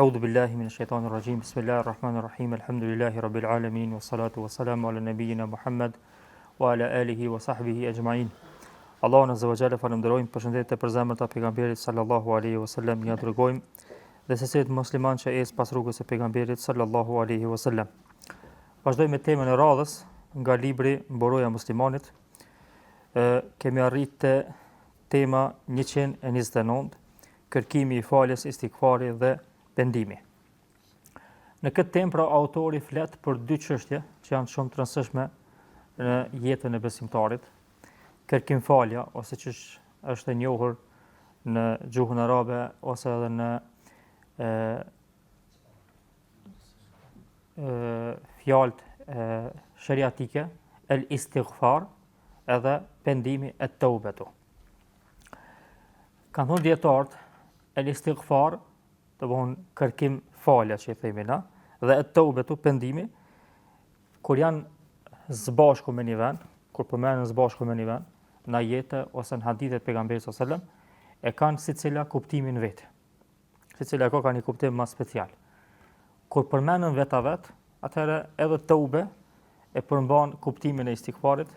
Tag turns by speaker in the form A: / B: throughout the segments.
A: A'udhu billahi minash shaitanir rajim. Bismillahir rahmanir rahim. Alhamdulillahi rabbil alamin wassalatu wassalamu ala nabiyyina Muhammad wa ala alihi wa sahbihi ajma'in. Allahun azza wa jalla falënderojmë, përshëndetjet e përzemërta pejgamberit sallallahu alaihi wasallam ia dërgojmë dhe secilit musliman që ecë pas rrugës së pejgamberit sallallahu alaihi wasallam. Vazhdojmë me temën e radhës nga libri Mburoja e muslimanit. Ë kemi arritur te tema 129, kërkimi i faljes, istigfari dhe pendimi. Në këtë temë pra autori flet për dy çështje që janë shumë të rëndësishme në jetën e besimtarit. Kërkim falja ose qysh është e njohur në gjuhën arabe ose edhe në e, e, fjalët e, sheriatike, el istighfar edhe pendimi et teubetu. Kanë thonë dijetarët, el istighfar, domethonë kërkim falja që i themi na, dhe et teubetu pendimi, kur janë zbashku me një vend, kur përmenden zbashku me një vend, në ajete ose në hadithet e pejgamberit sallallahu alajhi wasallam, e kanë secila kuptimin vetë. Secila ka ka një kuptim më special. Kur përmenden vetë vet, atëherë edhe teube e përmban kuptimin e istigfarit,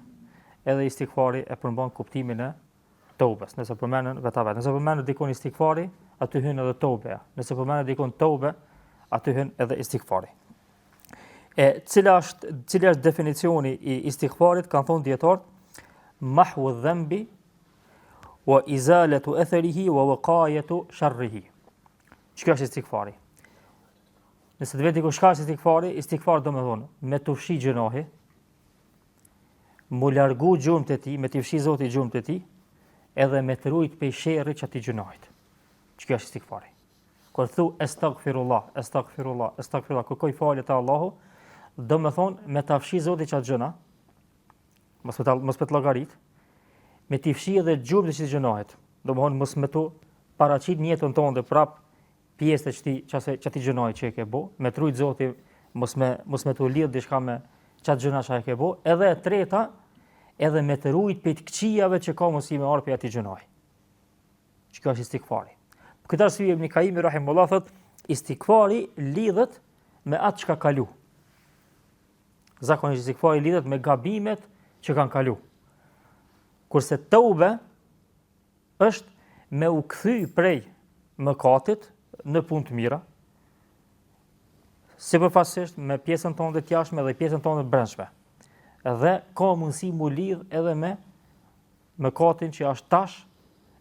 A: edhe istigfari e përmban kuptimin e teubes, nëse përmenden vetë vet. Nëse përmendet dikun istigfari, aty hyn edhe teubeja. Nëse përmendet dikun teube, aty hyn edhe istigfari. E cila është cili është definicioni i istigfarit, kanë thonë dijetarët, mahwu dhanbi wa izalatu atharihi wa wiqayatu sharrihi. Çka është istigfari? Nëse të vet dikush çka është istigfari, istigfar domethonë me t'u fshi gjynahi, m'u largu gjurmët e tij, me t'i fshi Zoti gjurmët e tij, edhe me të rujt pej sherrit qatij gjynahit. Qekjo është istigfari. Kur thu estagfirullah, estagfirullah, estagfirullah, kërkoj falje te Allahu, domethonë me ta fshi Zoti qat gjynah, mos me ta mos me të llogarit, me t'i fshi edhe gjurmët e qatij gjynahit. Domethonë mos me t'u paraqit në jetën tënde prap pjesë të qatij qasaj qatij gjynahi që e ke bo, me t'rujt Zoti mos me mos me t'u lidh diçka me qat gjynah që e ke bo, edhe e treta, edhe me të rujt prej të këqijave që ka mundësi me ardh prej atij gjynahi. Qekjo është istigfari. Për këtë arsye Ibn Kajimi rahimullah thot istigfari lidhet me atë çka kalu. Zakonisht istigfari lidhet me gabimet që kanë kalu. Kurse teube është me u kthy prej mëkatit në punë të mira, sipërfaqësisht me pjesën tonë të jashtme dhe pjesën tonë të brendshme. Dhe ka mundësi m'u lidh edhe me mëkatin që është tash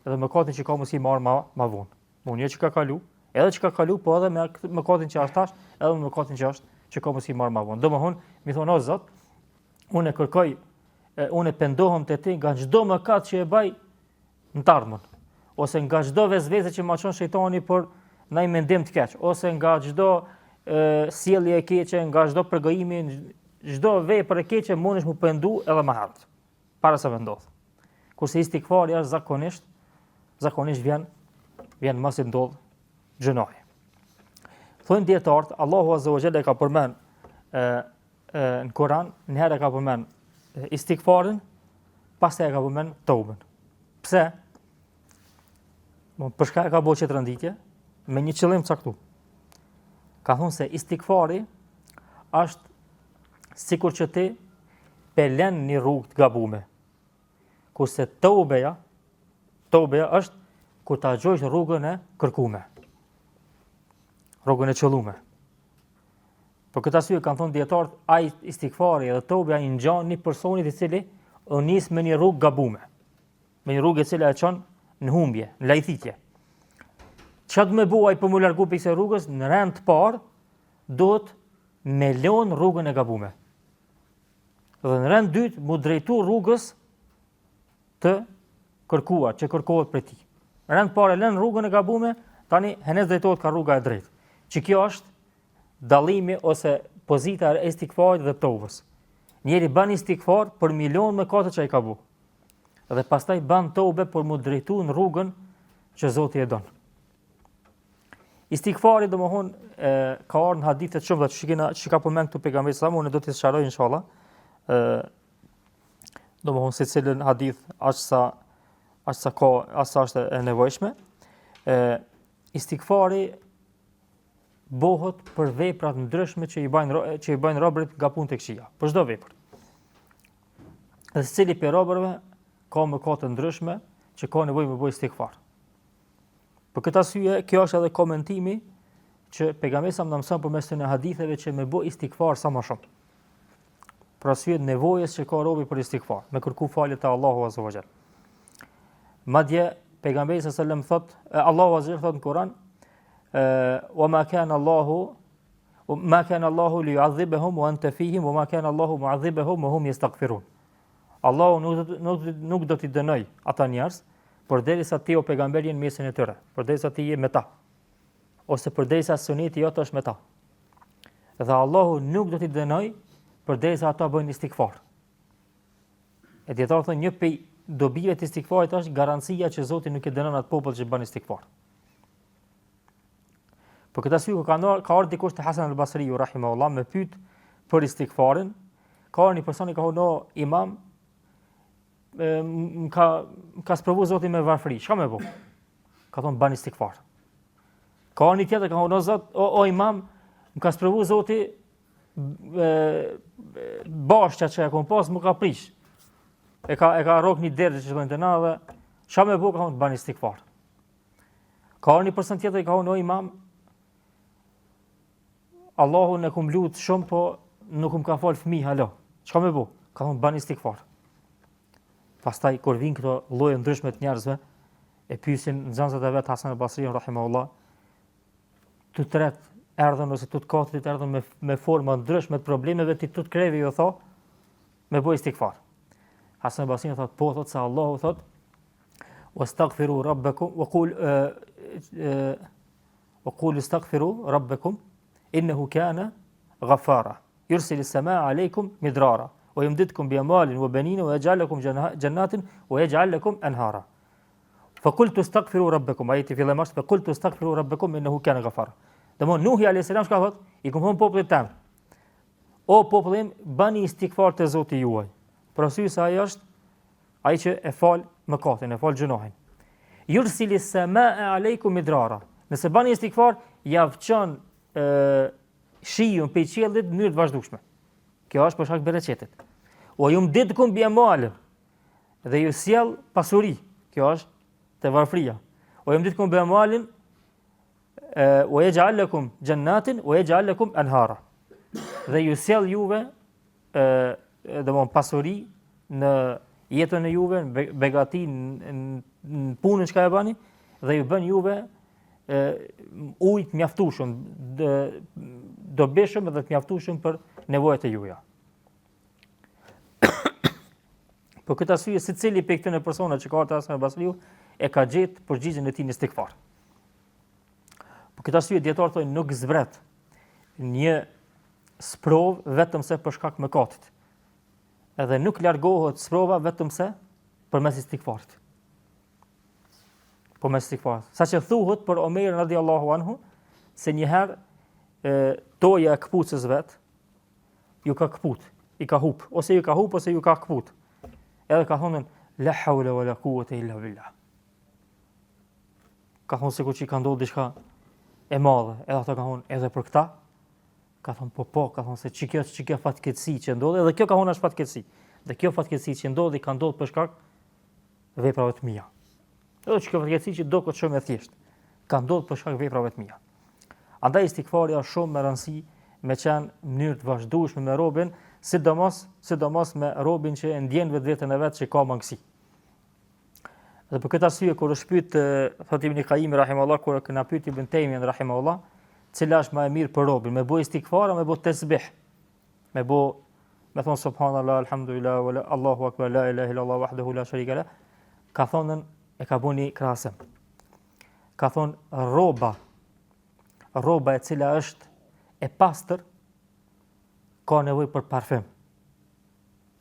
A: dhe mëkatin që ka mundësi me ardh ma, ma vonë. Mund jo që ka kalu, edhe që ka kalu, po edhe me mëkatin që është tash, edhe me mëkatin që është që ka mundësi me ardh ma vonë. Domethonë, me thonë, o Zot, unë e kërkoj, e, unë e pendohem te ti nga çdo mëkat që e baj në të ardhmen, ose nga çdo vesvese që ma çon shejtani për naj mendim të keq, ose nga çdo sjellje e keqe, nga çdo përgojimi, çdo vepër e keqe mundesh m'u pendu edhe më herët, para se me ndodh. Kurse istigfari është zakonisht, zakonisht vjen, vjen masi ndodh gjynahi. Thonë dijetarët, Allahu Azza wa Jalla e ka përmend e, e, në Kur'an, një herë e ka përmend istigfarin, pastaj e ka përmend teuben. Pse? Mo, për çka e ka bo qëtë renditje? Me një qëllim caktu. Ka thonë se istigfari është sikur që ti pe len një rrugë të gabume. Kurse teubeja, teubeja është kur ta gjojsh rrugën e kërkume. Rrugën e qëllume. Për këtë arsye kanë thonë dijetarët, ai istigfari dhe teubeja i ngjan një personi i cili u nis me një rrugë gabume. Me një rrugë e cila e çon në humbje, në lajthitje. Çka do me bo ai për m'u largu prej kësaj rrugës, në rend të parë duhet me lon rrugën e gabume. Dhe në rend dytë m'u drejtu rrugës të kërkuar, që kërkohet prej tij. Në rend parë e lën rrugën e gabume, tani henez drejtohet ka rruga e drejtë. Që kjo është dallimi ose pozita e istigfarit dhe teubes. Njeri bën istigfar për m'i lon mëkatet që ai ka bo. Dhe pastaj bën teube për m'u drejtu në rrugën që Zoti e don. Istigfari domethonë ka ardhur në hadithe të shumta që kena që ka përmend këtu pejgamberi sa unë do t'i sqaroj inshallah. ë Domethonë secilin hadith aq sa aq sa ka aq sa është e nevojshme. ë Istigfari. bohet për vepra të ndryshme që i bajnë që i bajnë robërit nga punët e këqija, për çdo vepër. Dhe secili prej robërve ka mëkate të ndryshme që ka nevojë me bo istigfar. Për këtë arsye, kjo është edhe komentimi që pejgamberi sa na mëson përmes këtyre haditheve që me bo istigfar sa më shumë. Për arsye të nevojës që ka robi për istigfar, me kërku falje te Allahu azza wa jall. Madje pejgamberi sa selam thot, Allahu azza wa jall thot në Kur'an, "Wa ma kana Allahu ma kana Allahu li yu'adhibahum wa anta fihim wa ma kana Allahu mu'adhibahum wa hum yastaghfirun." Allahu nuk do nuk nuk do t'i dënoj ata njerëz, përderisa ti o pejgamber je në mesin e tyre, përderisa ti je me ta, ose përderisa suneti jot është me ta. Dhe Allahu nuk do t'i dënoj përderisa ata bëjnë istigfar. E dijetarët thonë një prej dobive të istigfarit është garancia që Zoti nuk e dënon atë popull që bën istigfar. Për këtë arsye ka ardhur ka ardhur dikush te Hasan al-Basriu rahimahullah me pyet për istigfarin, ka ardhur një person i ka thonë imam më ka më ka sprovu Zoti me varfëri, çka me bo? Ka thonë ban istigfar. Ka ardhur një tjetër ka thonë o Zot, o, o imam, më ka sprovu Zoti bashça që e kom pas më ka prish. E ka e ka rrok një derë që thonë te na dhe çka me bo ka thonë ban istigfar. Ka ardhur një person tjetër i ka thonë o imam, Allahun e kum lut shumë, po nuk më ka fal fëmijë hala. Çka me bo? Ka thonë ban istigfar. Pastaj kur vijnë këto lloje ndryshme të njerëzve, e pyesin nxënësit e vet Hasan al-Basri rahimahullah, të tret erdhën ose të katërit erdhën me me forma ndryshme të problemeve ti të krejve ju tho me bo istigfar. Hasan al-Basri thot po thot se Allahu thot Wastaghfiru rabbakum wa qul wa qul istaghfiru rabbakum innahu kana ghaffara yursil as-samaa alaykum midrara wa yumdidkum bi amwalin wa banina wa yaj'al lakum jannatin wa yaj'al lakum anhara fa qultu astaghfiru rabbakum ajeti fillon është fa qultu astaghfiru rabbakum innahu kana ghaffara Domthon Nuhi alayhis salam çka thot i kum thon popullit tem o populli im bani istighfar te Zoti juaj për arsye se ai është Ai që e fal mëkatin, e fal gjynahin. Yursili samaa alaykum midrara. Nëse bani istighfar, ja çon shiun prej qiellit në mënyrë të vazhdueshme. Kjo është për shkak bereqetit. Wa yumdidkum bi amwalin. Dhe ju sjell pasuri. Kjo është te varfëria. Wa yumdidkum bi amwalin wa yaj'al lakum jannatin wa yaj'al lakum anhara. Dhe ju sjell juve ë domthon pasuri në jetën e juve, në begati në, në punën çka e bani dhe ju bën juve ë ujë të mjaftueshëm, dobishëm dhe të mjaftueshëm për nevojat e juaja. Për këtë arsye secili prej këtyre persona që ka ardhur te Hasan Basriu e ka gjetë përgjigjen e tij në istigfar. Për këtë arsye dijetarët thonë nuk zbret një sprovë vetëm se për shkak mëkatit. Edhe nuk largohet sprova vetëm se përmes istigfarit. Përmes istigfarit. Saqë thuhet për Omerin radiallahu anhu se një herë e, toja e këpucës vet ju ka këput, i ka hup, ose ju ka hup ose ju ka këput. Edhe ka thonë la haula wala quwata illa billah. Ka thonë sikur që i ka ndodhur diçka e madhe, edhe ata ka thonë edhe për këta, ka thonë po po, ka thonë se që kjo që kjo fatkeqësi që ndodhi, edhe kjo ka thonë është fatkeqësi. Dhe kjo fatkeqësi që ndodhi ka ndodhur për shkak veprave të mia. Edhe që kjo fatkeqësi që doket shumë e thjeshtë, ka ndodhur për shkak veprave të mia. Andaj istigfari është shumë me rëndësi me qenë në mënyrë të vazhdueshme me robin, sidomos, sidomos me robin që e ndjen vetveten e vet që ka mangësi. Dhe për këtë arsye kur është pyet thotë Ibn Qayyim rahimahullah kur e kanë pyet Ibn Taymiyyah rahimahullah, cila është më e mirë për robin, me bo istigfar me bo tesbih. Me bo me thon subhanallah alhamdulillah wala Allahu akbar la ilaha illallah wahdahu la sharika la. Ka thonë e ka bo një krahasim. Ka thonë rroba rroba e cila është e pastër ka nevojë për parfum.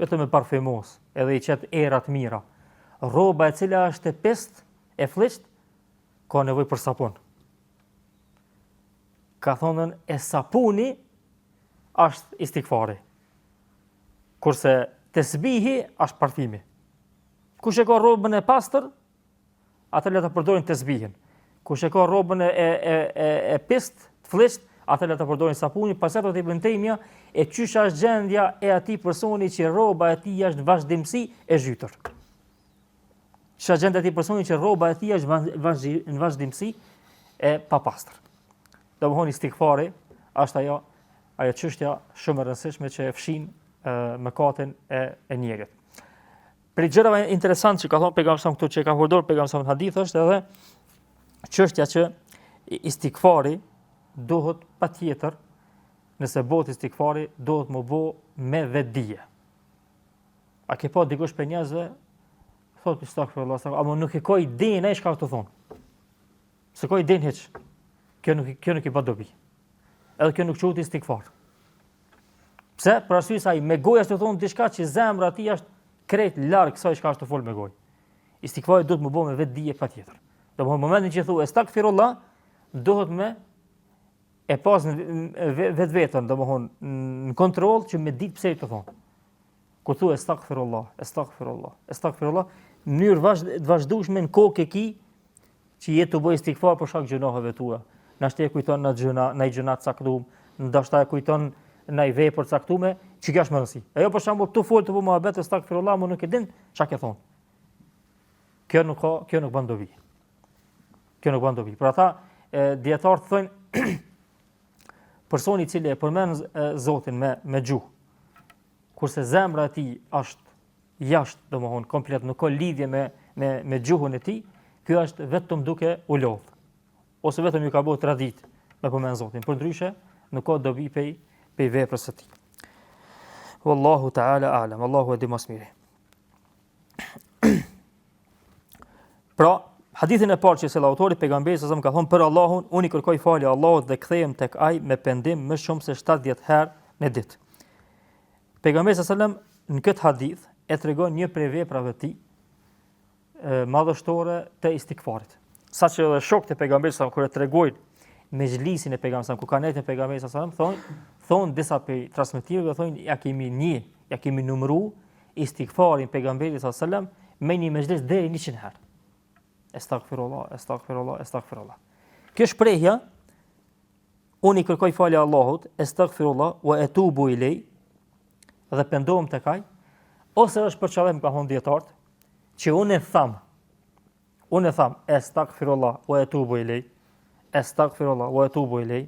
A: Vetëm e parfumos, edhe i qet era të mira. Rroba e cila është e pist, e flliqt, ka nevojë për sapun. Ka thonë e sapuni është istigfari. Kurse tesbihi është parfimi. Kush e ka rrobën e pastër, atë le ta përdorin tesbihin. Kush e ka rrobën e e e e, e pist, të flliqt, Ata le ta përdorin sapunin, pastaj thotë Ibn Tejmija, e qysh është gjendja e atij personi që rroba e tij është në vazhdimësi e zhytur. Qysh është gjendja e atij personi që rroba e tij është në vazhdimësi e papastër. Domethënë istigfari është ajo ajo çështja shumë e rëndësishme që e fshin mëkatin e e njerit. Prej gjërave interesante që ka thonë pejgamberi sa këtu që ka përdorur pejgamberi sa në hadith është edhe çështja që istigfari duhet patjetër nëse bëhet istigfari duhet me bo me vetëdije. A ke pa dikush prej njerëzve thotë estagfirullah, ama nuk e ka idenë ai çka tu thonë. S'e ka idenë hiç. Kjo nuk kjo nuk i bën dobi. Edhe kjo nuk quhet istigfar. Pse? Për arsye se ai me gojë është tu thonë diçka që zemra e tij është krejt larg kësaj çka është tu fol me gojë. Istigfari duhet me bo me vetëdije patjetër. Domethënë momentin që thua estagfirullah, duhet me e pas në vetveten, domethënë në kontroll që me ditë pse je tu thonë. Kur thua estagfirullah, estagfirullah, estagfirullah, në mënyrë vazhd, të vazhdueshme në kokë e ki që je tu bo istigfar për shkak gjynaheve tua. Ndoshta e kujton naj gjynah, naj gjynah të caktum, ndoshta e kujton naj vepër të caktume, që kjo është me rëndësi. Ajo për shembull tu fol tu bo muhabet estagfirullah, mo nuk e din çka ke thonë. Kjo nuk ka, kjo nuk bën dobi. Kjo nuk bën dobi. Për ata dijetarët thonë personi i cili e përmend Zotin me me gjuhë, kurse zemra e tij është jashtë, domethënë komplet nuk ka lidhje me me me gjuhën e tij, ky është vetëm duke u lodh. Ose vetëm ju ka bërë traditë me përmend Zotin. Përndryshe nuk ka dobi pej pej veprës së tij. Wallahu ta'ala a'lam. Allahu e di më së miri. Pra, hadithin e parë që sjell autori pejgamberi sa ka thonë për Allahun, unë i kërkoj falje Allahut dhe kthehem tek ai me pendim më shumë se 70 herë në ditë. Pejgamberi sa selam në këtë hadith e tregon një prej veprave të tij madhështore të istigfarit. Saqë edhe shokët e pejgamberit sa kur e tregojnë mexhlisin e pejgamberit sa ku kanë nejtë me pejgamberin sa selam thonë thonë disa prej transmetimeve thonë ja kemi një, ja kemi numëru istigfarin pejgamberit sa selam me një mexhlis deri 100 herë. Estagfirullah, estagfirullah, estagfirullah. Kjo shprehja unë i kërkoj falje Allahut, estagfirullah wa etubu ilej dhe pendohem tek ai, ose është për qëllim kanë thonë dijetarët, që unë e tham, unë e tham estagfirullah wa etubu ilej, estagfirullah wa etubu ilej,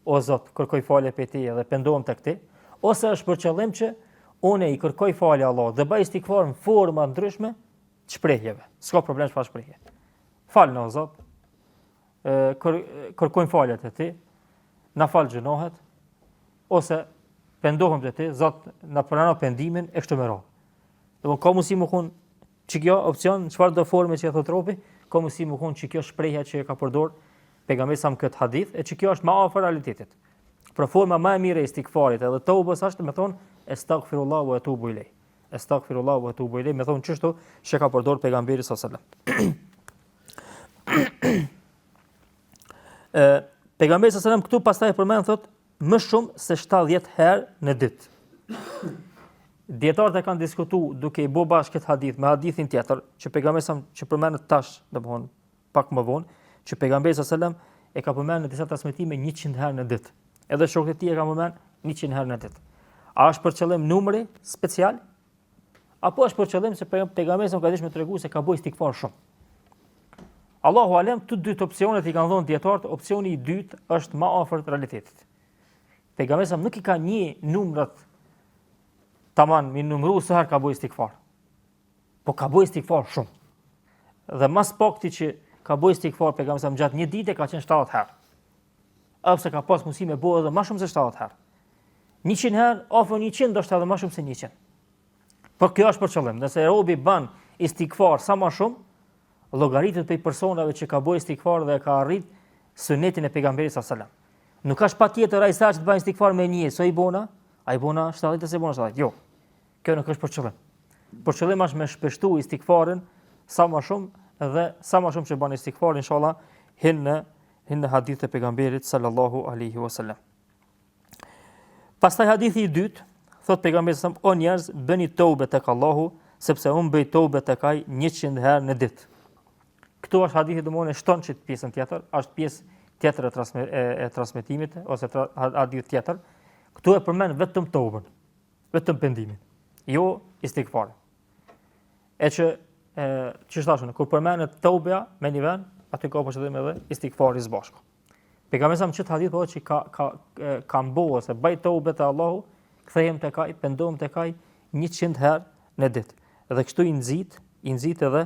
A: o Zot, kërkoj falje prej teje dhe pendohem tek ti, ose është për qëllim që unë i kërkoj falje Allahut dhe bëj istigfar në forma ndryshme të shprehjeve. S'ka problem çfarë shprehje. Falna o Zot, kër, kërkojmë falje te ti, na fal gjynahet, ose pendohem te ti, Zot, na prano pendimin, e kështu me radhë. Domethënë, ka mundësi me konë që kjo opcion, në çfarëdo forme që e thot robi, ka mundësi me konë që kjo shprehja që e ka përdor pejgamberi sa në këtë hadith, e që kjo është ma afër realitetit. Pra forma më e mirë e istigfarit edhe teubës është me thonë, estagfirullah wa etubu ilej. Estagfirullah wa etubu ilej, me thonë qështu që ka përdor pejgamberi sa selam. Ë pejgamberi sa selam këtu pastaj e përmend thot më shumë se 70 herë në ditë. Dijetarët e kanë diskutu duke i bo bashkë këtë hadith me hadithin tjetër që pejgamberi sa që përmendet tash, domthon pak më vonë, që pejgamberi sa selam e ka përmendur në disa transmetime 100 herë në ditë. Edhe shokët e tij e kanë përmendur 100 herë në ditë. A është për qëllim numri special? Apo është për qëllim se pejgamberi sa ka dashur me tregu se ka bo istigfar shumë. Allahu alem, të dy opsionet i kanë dhënë dijetarët, opsioni i dytë është më afër realitetit. Pejgamberi sa nuk i ka njeh numrat taman mi numru sa herë ka bo istigfar. Po ka bo istigfar shumë. Dhe ma s'pakti që ka bo istigfar pejgamberi sa gjatë një dite ka qenë 70 herë. Edhe pse ka pas mundësi me bo edhe më shumë se 70 herë. 100 herë, afër 100, ndoshta edhe më shumë se 100. Por kjo është për qëllim, nëse robi bën istigfar sa më shumë, llogaritet prej personave që ka bo istigfar dhe ka arrit sunetin e pejgamberit sa selam. Nuk është patjetër ai sa që të bën istigfar me një, sa i bona, a i bona 70 ose bona 70. Jo. Kjo nuk është për qëllim. Për qëllim është me shpeshtu istigfarin sa më shumë dhe sa më shumë që bën istigfar inshallah hin në hin në hadithet e pejgamberit sallallahu alaihi wasallam. Pastaj hadithi i dytë, thot pejgamberi sa o njerëz bëni tobe tek Allahu, sepse unë bëj tobe tek ai 100 herë në ditë. Këtu është hadithi domthonë shton qit pjesën tjetër, është pjesë. tjetër e, transme, e, e transmetimit ose tra, hadith tjetër, këtu e përmend vetëm tobën, vetëm pendimin, jo istigfarin. E që e, qysh thashë, kur përmendet tobja me një vend, aty ka për qëllim edhe istigfari së bashku. Pejgamberi sa në qët hadith po që ka ka kam bo ose baj tobe te Allahu, kthehem tek ai, pendohem tek ai 100 herë në ditë. Dhe kështu i nxit, i nxit edhe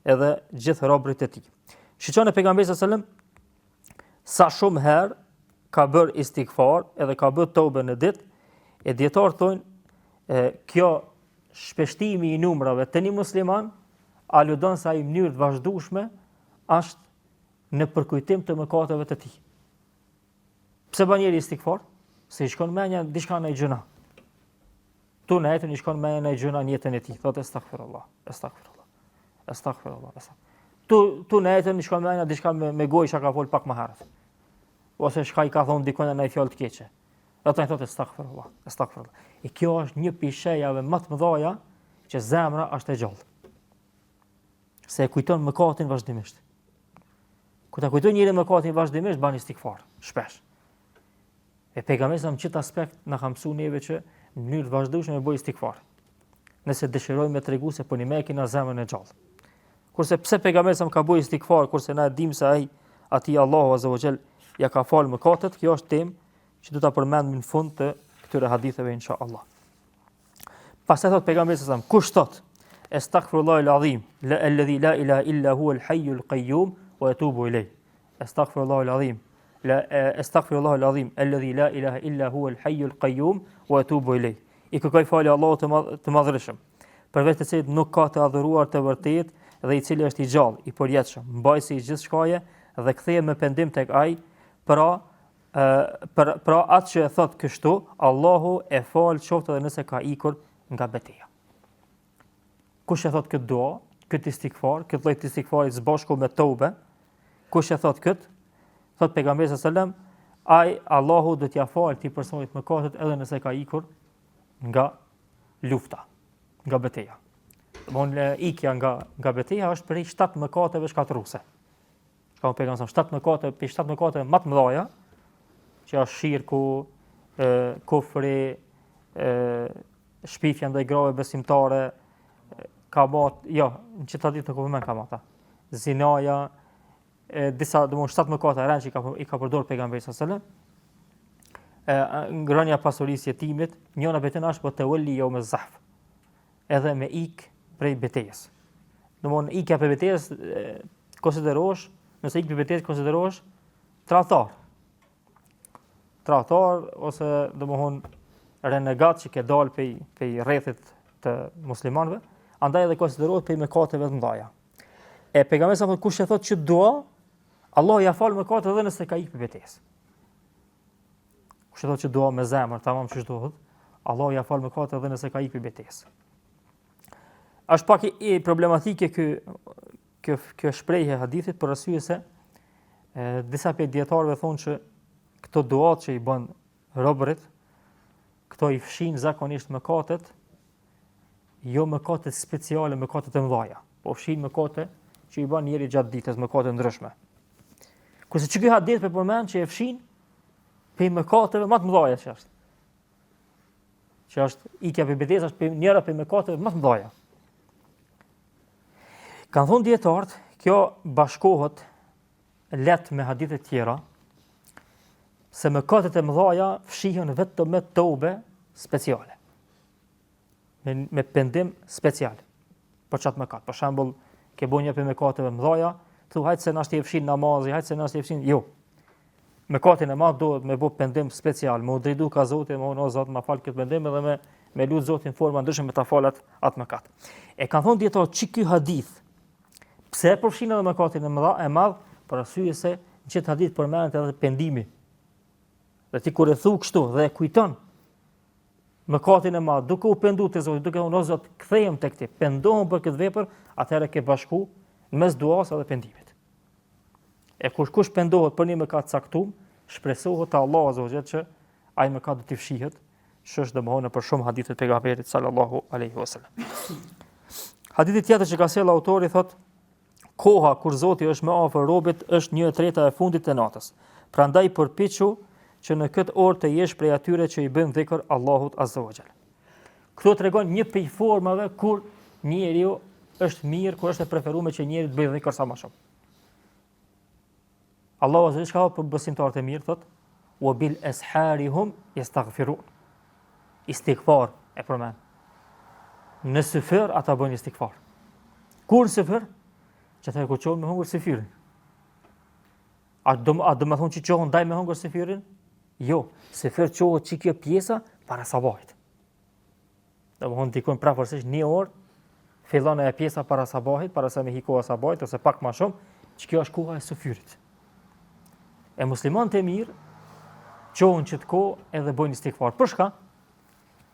A: edhe gjithë robërit e tij. Shiqoni pejgamberi sallallahu alajhi wasallam sa shumë herë ka bër istigfar edhe ka bër tobe në ditë, e dijetarët thonë e, kjo shpeshtimi i numrave te një musliman aludon se ai në mënyrë të vazhdueshme është në përkujtim të mëkateve të tij. Pse bën njeri istigfar? Se i shkon mendja diçka naj gjynah. Tu nejtën i shkon mendja naj gjynah në jetën e tij. Thotë estagfirullah, estagfirullah. Estagfirullah, estagfirullah. Tu tu nejtën i shkon mendja diçka me, me gojë çka ka fol pak më herët. Ose çka i ka thonë dikujt naj fjalë të keqe. Dhe tani thotë estagfirullah, estagfirullah. E kjo është një prej shenjave më të mëdha që zemra është e gjallë. Se e kujton mëkatin vazhdimisht. Kur ta kujton njeri mëkatin vazhdimisht ban istigfar, shpesh. E pejgamberi sa në qët aspekt na ka mësuar neve që në mënyrë të vazhdueshme me bëj istigfar. Nëse dëshirojmë me tregu se po ne kena zemrën e gjallë. Kurse pse pejgamberi sa ka bëj istigfar, kurse na e dimë se ai atij Allahu azza wa jall ja ka fal mëkatet, kjo është temë që do ta përmendim në fund të këtyre haditheve inshallah. Pastaj thot pejgamberi sa kush thot Estagfirullah al-azim, la alladhi la ilaha illa huwa al-hayy al-qayyum wa atubu ilayh. Estagfirullah al-azim, la estagfirullah al-azim, alladhi la ilaha illa huwa al-hayy al-qayyum wa atubu ilayh. I kërkoj falje Allahut të, madh, të madhërishëm, përveç të cilit nuk ka të adhuruar të vërtetë dhe i cili është i gjallë, i përjetshëm, mbajtësi i gjithçkaje dhe kthehem me pendim tek ai, pra për pra atë që e thot kështu, Allahu e fal qoftë edhe nëse ka ikur nga beteja. Kush e thot këtë dua, këtë istigfar, këtë lloj të istigfarit së bashku me tobe, kush e thot këtë, thot pejgamberi sallallahu alajhi wasallam, ai Allahu do t'ia fal këtij personit mëkatet edhe nëse ka ikur nga lufta, nga beteja. Domthon ikja nga nga beteja është prej shtatë mëkateve shkatërruese. Ka thënë pejgamberi shtatë mëkate, prej shtatë mëkateve më të mëdha, që është shirku, ë kufri, ë shpifja ndaj grave besimtare, kamat, jo, në qët hadith nuk u përmend kamata. Zinaja, e disa, domthon shtatë mëkate rëndë që i ka i ka përdorur pejgamberi sallallahu alajhi wasallam. E ngrënia e pasurisë jetimit, njëra prej tyre është po tewelli jeumez zahf. edhe me ik prej betejës. Domthon ikja prej betejës konsiderohesh, nëse ik prej betejës konsiderohesh tradhtar. Tradhtar ose domthon renegat që ke dal prej prej rrethit të muslimanëve, andaj edhe konsiderohet prej mëkateve të mëdha. E pejgamberi sa thotë kush e thotë qët dua, Allahu ja fal mëkatet edhe nëse ka ik prej betejës. Kush e thotë qët dua me zemër, tamam qysh duhet, Allahu ja fal mëkatet edhe nëse ka ikë prej betejës. Është pak i, problematike ky kjo kjo shprehje e hadithit për arsye se e, disa prej dijetarëve thonë që këto duat që i bën robërit, këto i fshin zakonisht mëkatet, jo mëkatet speciale, mëkatet e mëdha, po fshin mëkate që i bën njeri gjatë ditës, mëkate ndryshme. Kurse që ky hadith po përmend që e fshin prej mëkateve më të mëdha që është. Që është ikja prej betejës është prej njëra prej mëkateve më të mëdha. Kanë thonë dijetarët, kjo bashkohet lehtë me hadithe tjera, se mëkatet e mëdha fshihen vetëm me tobe speciale. Me, me pendim special për qat mëkat. Për shembull, ke bo një prej mëkateve mëdha, thu hajt se nashta e fshin namazi, hajt se nashta e fshin, jo. Mëkatin e madh duhet me bo pendim special, me u drejtu ka Zoti, me thonë o Zot, ma fal këtë pendim edhe me me lut Zotin në forma ndryshme me ta fal atë atë mëkat. E kanë thonë dijetarët që ky hadith pse e përfshin edhe mëkatin e mëdha e madh, për arsye se në qët hadith përmendet edhe pendimi. Dhe ti kur e thu kështu dhe e kujton mëkatin e madh, duke u pendu te Zoti, duke thonë o Zot, kthehem tek ti, pendohem për këtë vepër, atëherë ke bashku në mes duas edhe pendimit. E kush kush pendohet për një mëkat caktum, shpresohet te Allahu azza wa jall që ai mëkat do t'i fshihet, që është domethënë për shumë hadithe të pejgamberit sallallahu alaihi wasallam. Hadithi tjetër që ka sjell autori thot koha kur Zoti është më afër robit është 1/3 e fundit të natës. Prandaj përpiqu që në këtë orë të jesh prej atyre që i bëjnë dhikr Allahut Azza wa Jall. Këtu tregon një prej formave kur njeriu është mirë, kur është e preferuar që njeriu të bëjë dhikr sa më shumë. Allahu azza wa jall çka për besimtarët e mirë thot: "Wa bil ashari hum yastaghfirun." Istighfar e përmend. Në syfyr ata bëjnë istighfar. Kur në syfyr? Qatëherë kur çohen me hongër syfyrin. A do a do me thonë që çohen daj me hongër syfyrin? Jo, syfyr çohet që kjo pjesa para sabahit. Domethonë dikun prafërsisht një orë, fillon ajo pjesa para sabahit, para se me hi koha sabahit, ose pak ma shumë, që kjo është koha e syfyrit. E muslimanët e mirë, çohen qët kohë edhe bojnë istigfar. Për shka?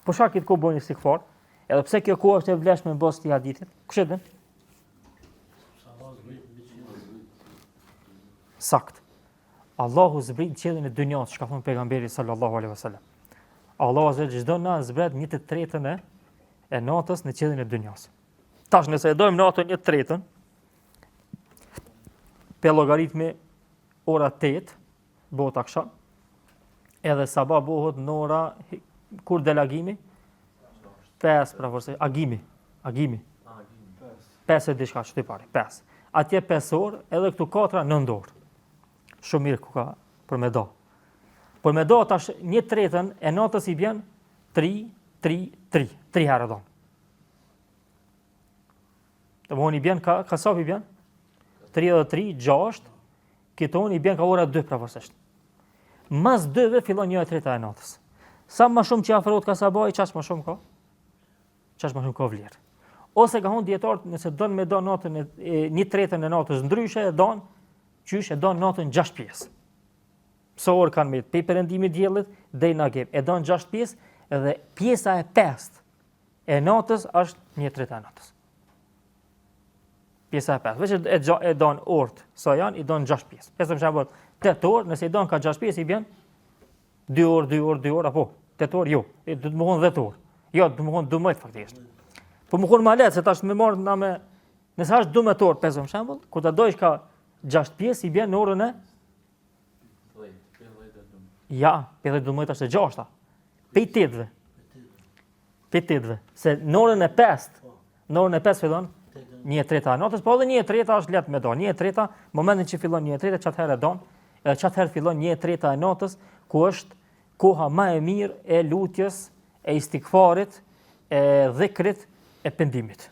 A: Për shka këtë kohë bojnë istigfar? Edhe pse kjo kohë është e vlefshme në bazë të hadithit? Kush e din? Sakt. Allahu zbrit në qiellin e dynjasë, çka thon pejgamberi sallallahu alaihi wasallam. Allahu azza çdo natë zbret një të tretën e e natës në qiellin e dynjasë. Tash nëse e dojmë natën një të tretën, pe llogaritmi ora 8, bëhet aksham, edhe sabah bëhet në ora, kur del agimi? 5, pra forse, agimi, agimi. 5 e diçka që të pari, 5. Atje 5 orë, edhe këtu 4, 9 orë. Shumë mirë ku ka për me do. Për me do tash një tretën e natës i bjen 3, 3, 3, 3 herë don. Domethonë i bjen, ka, ka sa i bjen? 3 edhe 3, 6, këto i bjen ka ora 2 prafërsisht. Mas 2-ve fillon një e treta e natës. Sa më shumë që afrohet ka sabahi, qaq më shumë ka? Qaq më shumë ka vlerë. Ose ka thonë dijetarët, nëse don me do natën e, e një tretën e natës ndryshe e don, qysh e don natën 6 pjesë. Sa orë kanë met prej perëndimit diellit deri në agim. E don 6 pjesë dhe pjesa e pestë e natës është një treta e natës. Pjesa e pestë. Veç e, e, e don orët, sa janë, i don 6 pjesë. Pjesë më shembull 8 orë, nëse i don ka 6 pjesë i bjen 2 orë, 2 orë, 2 orë apo 8 orë, jo. E do të me thonë 10 orë. Jo, do të me thonë 12 faktikisht. Po me thonë më lehtë se tash me marr na me nëse është 12 orë, pesë për shembull, kur ta dojsh ka 6 pjesë i bjen në orën e Ja, 10 12 është e gjashta. Pej tetëve. Pej tetëve. Se në orën e pestë, në orën e pestë fillon një e treta e natës, po edhe një e treta është lehtë me do. Një e treta, momentin që fillon një e treta, qatëherë e don, edhe qatëherë fillon një e treta e natës, ku është koha më e mirë e lutjes, e istigfarit, e dhikrit, e pendimit.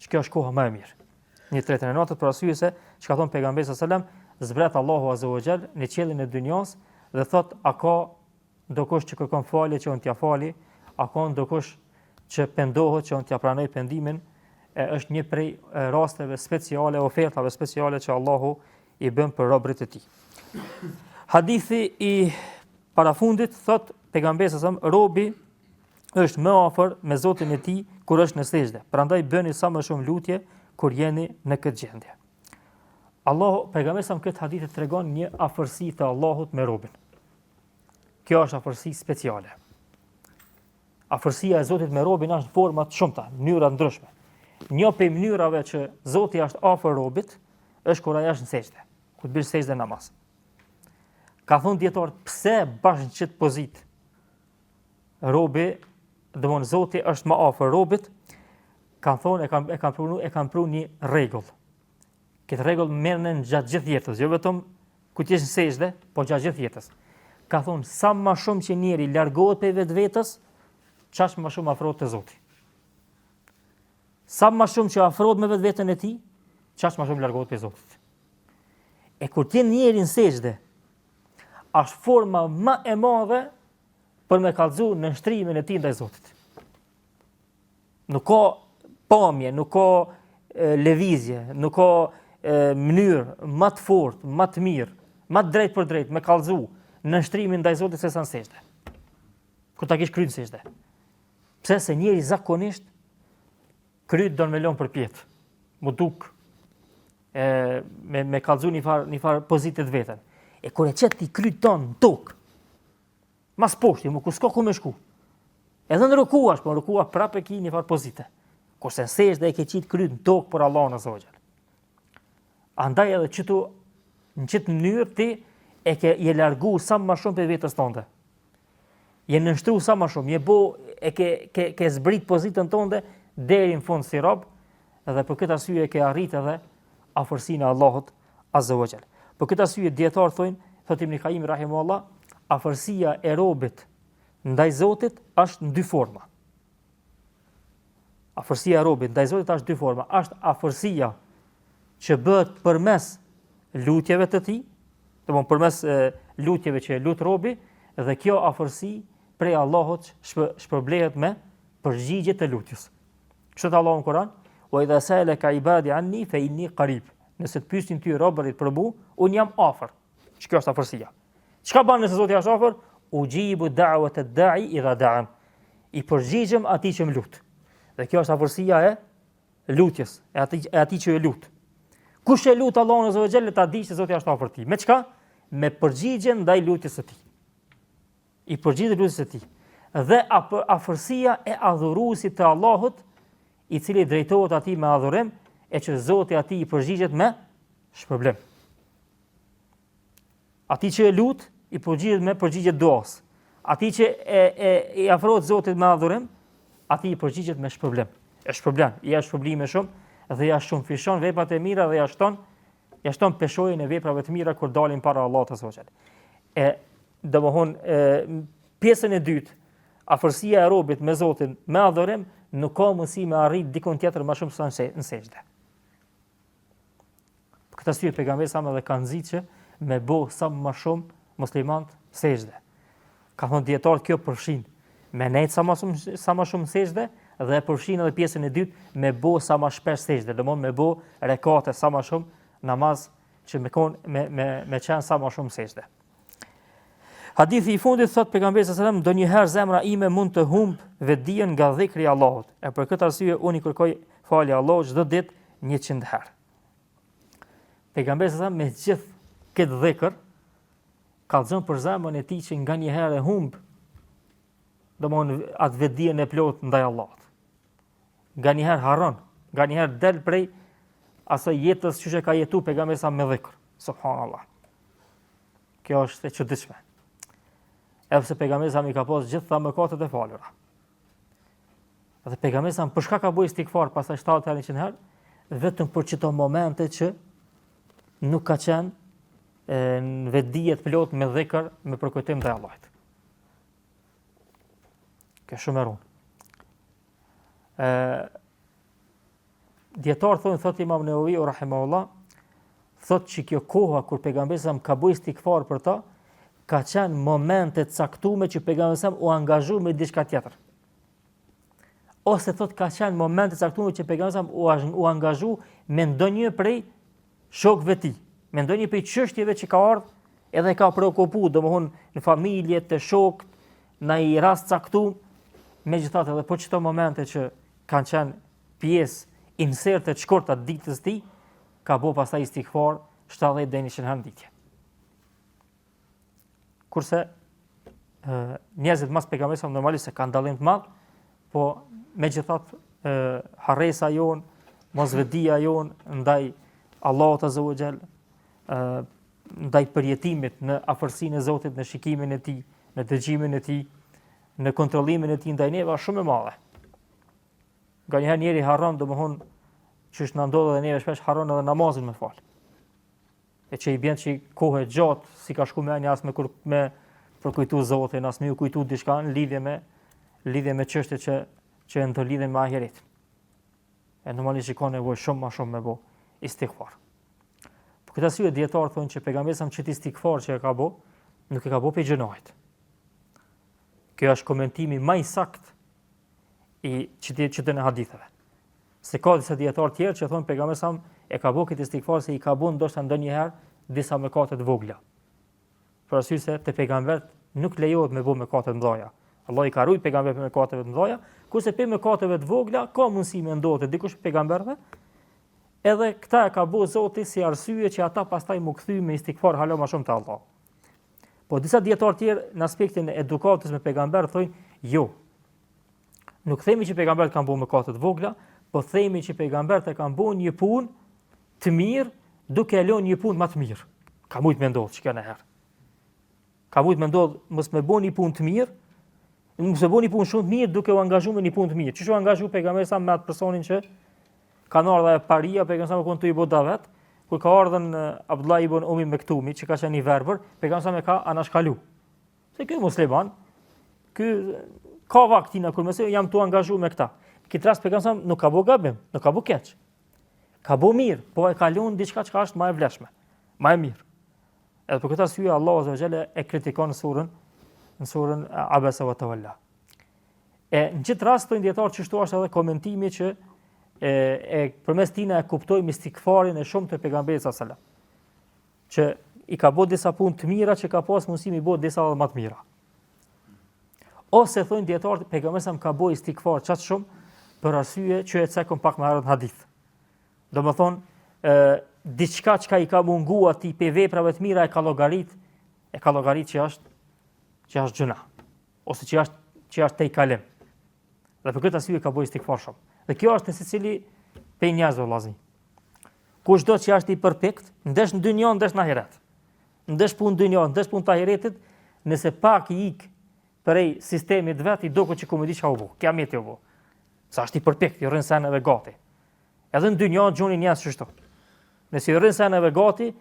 A: Që kjo është koha më e mirë. Një tretën e natës për arsye se çka thon pejgamberi sallallahu alajhi wasallam, zbret Allahu azza wa jall në qiellin e dynjas dhe thot a ka ndokush që kërkon falje që unë t'ia fali, a ka ndokush që pendohet që unë t'ia pranoj pendimin, e është një prej rasteve speciale, ofertave speciale që Allahu i bën për robërit e tij. Hadithi i parafundit thot pejgamberi sallallahu alajhi wasallam, robi është më afër me Zotin e tij kur është në sexhde. Prandaj bëni sa më shumë lutje kur jeni në këtë gjendje. Allahu pejgamberi sa në këtë hadith tregon një afërsi të Allahut me robin. Kjo është afërsi speciale. Afërsia e Zotit me robin është në forma të shumta, mënyra të ndryshme. Një prej mënyrave që Zoti është afër robit është kur ai është në sexhde, kur të bën sexhde namaz. Ka thonë dijetarët pse bash në qët pozitë robi, domthon Zoti është më afër robit, kanë thonë e kanë e kanë pru e kanë pru një rregull. Këtë rregull merrne gjatë gjithë jetës, jo vetëm kur të jesh në sexhde, po gjatë gjithë jetës. Ka thonë sa më shumë që njeri largohet prej vetvetes, qaq më shumë afrohet te Zoti. Sa më shumë që afrohet me vetveten e tij, qaq më shumë largohet prej Zotit. E kur ti njeri në sexhde, është forma më e madhe për me kallzu nënshtrimin e tij ndaj Zotit. Nuk ka pamje, nuk ka lëvizje, nuk ka mënyrë më të fortë, më të mirë, më të drejtpërdrejtë me kallzu nënshtrimin ndaj Zotit se sa në sexhde. Kur ta kish kryt në sexhde. Pse se njeri zakonisht kryt don me lon përpjetë. M'u duk e me me kallzu një far një far pozite të veten. E kur e qet ti kryt ton në tokë, mas poshti, më ku s'ka ku me shku. Edhe në ruku është, po në ruku prapë e ki një far pozite. Kurse në sexhde e ke qitë kryt në tokë për Allahun azze ve xhel. Andaj edhe qëtu, në qëtë mënyrë ti E ke je largu sa më shumë prej vetes tënde. Je nënshtru sa më shumë, je bo e ke ke ke zbrit pozitën tënde deri në fund si rob dhe për këtë arsye e ke arrit edhe afërsinë e Allahut azza wa jall. Për këtë arsye dijetarët thonë, thotë Ibn Kajim rahimahullah, afërsia e robit ndaj Zotit është në dy forma. Afërsia e robit ndaj Zotit është dy forma. Është afërsia që bëhet përmes lutjeve të tij, domthon përmes e, lutjeve që e lut robi dhe kjo afërsi prej Allahut shpë, shpërblehet me përgjigje të lutjes. Kështu thotë Allahu në Kur'an, "Wa idha sa'alaka ibadi anni fa inni qarib." Nëse të pyesin ty robërit për mua, un jam afër. Që kjo është afërsia. Çka bën nëse Zoti është afër? Ujibu da'wat ad-da'i idha da'an. I përgjigjem atij që më lut. Dhe kjo është afërsia e lutjes, e atij e atij që e lut. Kush e lut Allahun azza wa jall ta di se Zoti është afër tij. Me çka? Me përgjigjen ndaj lutjes së tij. I përgjigjet lutjes së tij. Dhe afërsia e adhuruesit të Allahut, i cili drejtohet atij me adhurim, e që Zoti atij i përgjigjet me shpërblim. Atij që e lut, i përgjigjet me përgjigje duas. Atij që e, e, i afrohet Zotit me adhurim, atij i përgjigjet me shpërblim. E shpërblen, i jep shpërblime shumë dhe ja shumëfishon veprat e mira dhe ja shton ja shton peshojën e veprave të mira kur dalin para Allahut azza wa jall. E domethonë e, pjesën e dytë, afërsia e robit me Zotin me adhurim nuk ka mundësi me arrit dikun tjetër më shumë se në sexhde. Për këtë arsye pejgamberi sa edhe ka nxitë që me bo sa më shumë muslimant sexhde. Kanë thonë dijetarët kjo përfshin me nejt sa më shumë sa më shumë sexhde dhe e përfshin edhe pjesën e dytë me bo sa më shpesh sexhde, domthon me bo rekate sa më shumë namaz që me kon me me me qenë sa më shumë sexhde. Hadithi i fundit thot pejgamberi sallallahu alajhi wasallam ndonjëherë zemra ime mund të humb vetëdijen nga dhikri i Allahut. E për këtë arsye unë i kërkoj falje Allahut çdo ditë 100 herë. Pejgamberi sallallahu alajhi wasallam me gjithë këtë dhikr kallzon për zemrën e tij që nganjëherë e humb domthon atë vetëdijen e plotë ndaj Allahut. Nganjëherë harron, nganjëherë del prej asaj jetës që ka jetu pejgamberi sa me dhikr. Subhanallah. Kjo është e çuditshme. Edhe pse pejgamberi sa i ka pas gjitha mëkatet e falura. Dhe pejgamberi sa për çka ka bo istigfar pastaj 70 herë 100 herë, vetëm për qito momente që nuk ka qenë në vetëdije të plotë me dhikr, me përkujtim ndaj Allahut. Kjo shumë e rëndë. Ë Dijetarët thonë thotë Imam Neveviu rahimahullah, thotë që kjo koha kur pejgamberi sa ka bo istigfar për ta, ka qenë momente të caktuara që pejgamberi sa u angazhu me diçka tjetër. Ose thotë ka qenë momente të caktuara që pejgamberi sa u, u angazhu me ndonjë prej shokëve të tij, me ndonjë prej çështjeve që ka ardhur edhe ka preokupu, domethonë në familje, te shokët, në një rast caktuar, megjithatë edhe po qito momente që kanë qenë pjesë inserte të shkurta të ditës tij, ka bo pastaj istigfar 70 deri në 100 herë në ditë. Kurse njerëzit mas pejgamberit sa normalisht se kanë dallim të madh, po megjithatë harresa jonë, mosvetëdija jonë ndaj Allahut azza wa jall, ndaj përjetimit në afërsinë e Zotit, në shikimin e tij, në dëgjimin e tij, në kontrollimin e tij ndaj neve është shumë e madhe. Nganjëherë njeri harron, domethonë, qysh na ndodh edhe neve shpesh harron edhe namazin me fal. E që i bjen që kohë e gjatë, s'i ka shku menja as me, kur, me përkujtu Zotin, as me ju kujtu diçka në lidhje me, lidhje me çështje që, që e ndërlidhen me ahiret. E normalisht që ka nevojë shumë ma shumë me bo istigfar. Për këtë arsye dijetarët thonë që pejgamberi sa qët istigfar që e ka bo, nuk e ka bo prej gjynahit. Kjo është komentimi ma i sakt i qëtyre qëtyre haditheve. Se ka disa dijetarë tjerë që thonë pejgamberi sa e ka bo këtë istigfar se i ka bo ndoshta ndonjëherë disa mëkate të vogla. Për arsye se te pejgamberët nuk lejohet me bo mëkate të mëdha. Allah i ka rujt pejgamberët prej mëkateve të mëdha, kurse prej mëkateve të vogla ka mundësi me ndodhë dikush pejgamberëve. Edhe këta e ka bo Zoti si arsye që ata pastaj m'u kthy me istigfar hala më shumë te Allahu. Po disa dijetarë tjerë në aspektin e edukatës me pejgamber thonë, jo. Nuk themi që pejgamberët kanë bërë mëkate të vogla, po themi që pejgamberët e kanë bërë një punë të mirë duke e lënë një punë më të mirë. Ka mujt me ndodh që kjo në herë. Ka mujt me ndodh mos me bo një punë të mirë, mos me bo një punë shumë të mirë duke u angazhu me një punë të mirë. Qysh u angazhu pejgamberi sa me atë personin që kanë ardhur ajo paria pejgamberi sa kon tu i bo davet, kur ka ardhur Abdullah ibn Umi Mektumi që ka qenë i verbër, pejgamberi sa e ka anashkalu. Se ky musliman, ky ka vaktina kur mësoj jam tu angazhu me këta. Këtë rast pejgamberi sa nuk ka bo gabim, nuk ka bo keq. Ka bo mirë, po e ka lënë diçka që është më e vlefshme, më e mirë. Edhe për këtë arsye Allahu azza wa jalla e kritikon në surën në surën Abasa wa Tawalla. E në këtë rast thonë dijetarët qështu është edhe komentimi që e, e përmes tina e kuptojmë istigfarin e shumë të pejgamberit sallallahu alajhi wasallam. Që i ka bo disa punë të mira që ka pas mundësi mi bo disa edhe më të mira. Ose thonë dijetarët pejgamberi sa ka bo istigfar qaq shumë për arsye që e cekëm pak më herët në hadith. Domethonë, ë diçka çka i ka mungu atij pe veprave të mira e ka llogarit, e ka llogarit që është që është gjynah ose që është që është tejkalim. Dhe për këtë arsye ka bo istigfar shumë. Dhe kjo është te secili pej njerëzve vëllazni. Kushdo që është i përpikt, ndesh në dynja, ndesh në ahiret. Ndesh punë dynja, ndesh punë të ahiretit, nëse pak i ik prej sistemit vet i duket që ku me di çka u bo. Kiameti u bo. Sa është i përpikt, i rrin seneve gati. Edhe në dynja gjoni njerëz qështu. Nëse i rrin seneve gati,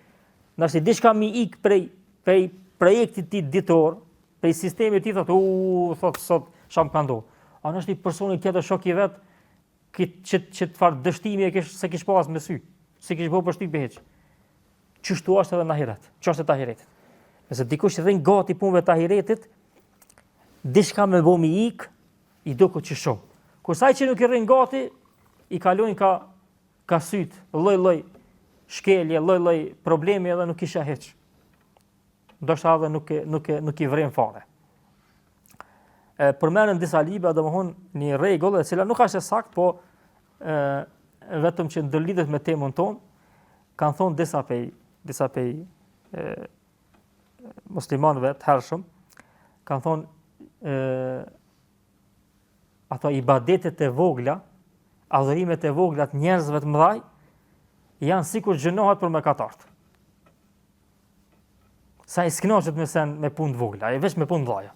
A: nëse diçka mi ik prej prej projektit të ditor, prej sistemit të tij thotë, u thot sot çka m'ka ndodh. A nëse një personi tjetër shok i vet, kit çit çit far dështimi e kish s'e kish pas me sy, s'i kish bë përshtypje hiç. Qështu është edhe në ahiret, çështjet e ahiretit. Nëse dikush i rrin gati punëve të ahiretit, diçka me bo mi ik, i duket që shumë. Kurse ai që nuk i rrin gati, i kalojnë ka, ka syt, lloj-lloj shkelje, lloj-lloj problemi edhe nuk i sheh hiç. Ndoshta edhe nuk, nuk, nuk i vren fare. E, përmenden disa libra, domethonë një rregull, e cila nuk është e saktë, po e, vetëm që ndërlidhet me temën tonë, kanë thonë disa pej, disa pej e, muslimanëve të hershëm, kanë thonë e, ato ibadetet e vogla, adhurimet e vogla të njerëzve të mëdhaj, janë sikur gjynahet për mëkatarët. Se ai s'knaqet me sen me punë të vogla, ai veç me punë të mëdha.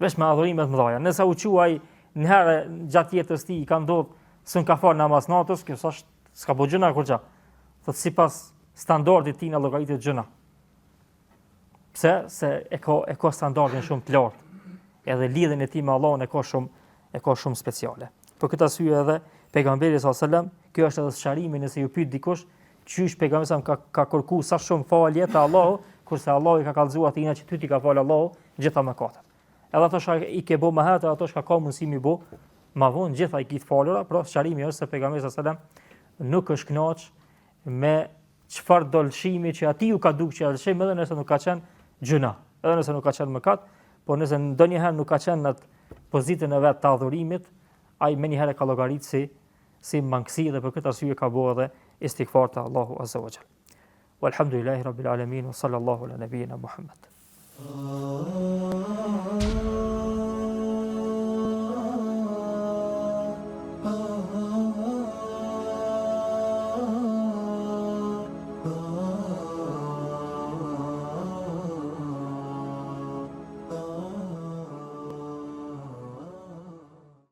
A: Veç me adhurime të mëdha. Nëse u çu ai një herë gjatë jetës tij i ka ndodh s'un ka fal namaz natës, kjo s'është s'ka bo gjynah kurgja. Thot sipas standardit tij na llogaritet gjynah. Pse? Se e ka e ka standardin shumë të lartë. Edhe lidhjen e tij me Allahun e ka shumë e ka shumë speciale. Për këtë arsye edhe pejgamberi sallallahu alajhi wasallam, kjo është edhe sqarimi nëse ju pyet dikush qysh pejgamberi sa ka ka kërku sa shumë falje te Allahu, kurse Allahu i ka kallzuar atij që ty t'i ka fal Allahu gjitha mëkatet. Edhe ato çka i ke bë më herët, edhe ato çka ka mundësi mi bë më vonë, gjitha i ki të falura, pra sqarimi është se pejgamberi sallallahu alajhi wasallam nuk është kënaq me çfarëdo lëshimi që atij ju ka duk që lëshim edhe nëse nuk ka qenë gjynah, edhe nëse nuk ka qenë mëkat, por nëse ndonjëherë nuk ka qenë në atë pozitën e vet të adhurimit, ai menjëherë e ka llogarit si si mangësi dhe për këtë arsye ka bërë edhe istigfar te Allahu Azza wa Jall. Walhamdulillahi rabbil alamin wa sallallahu ala nabiyyina Muhammad.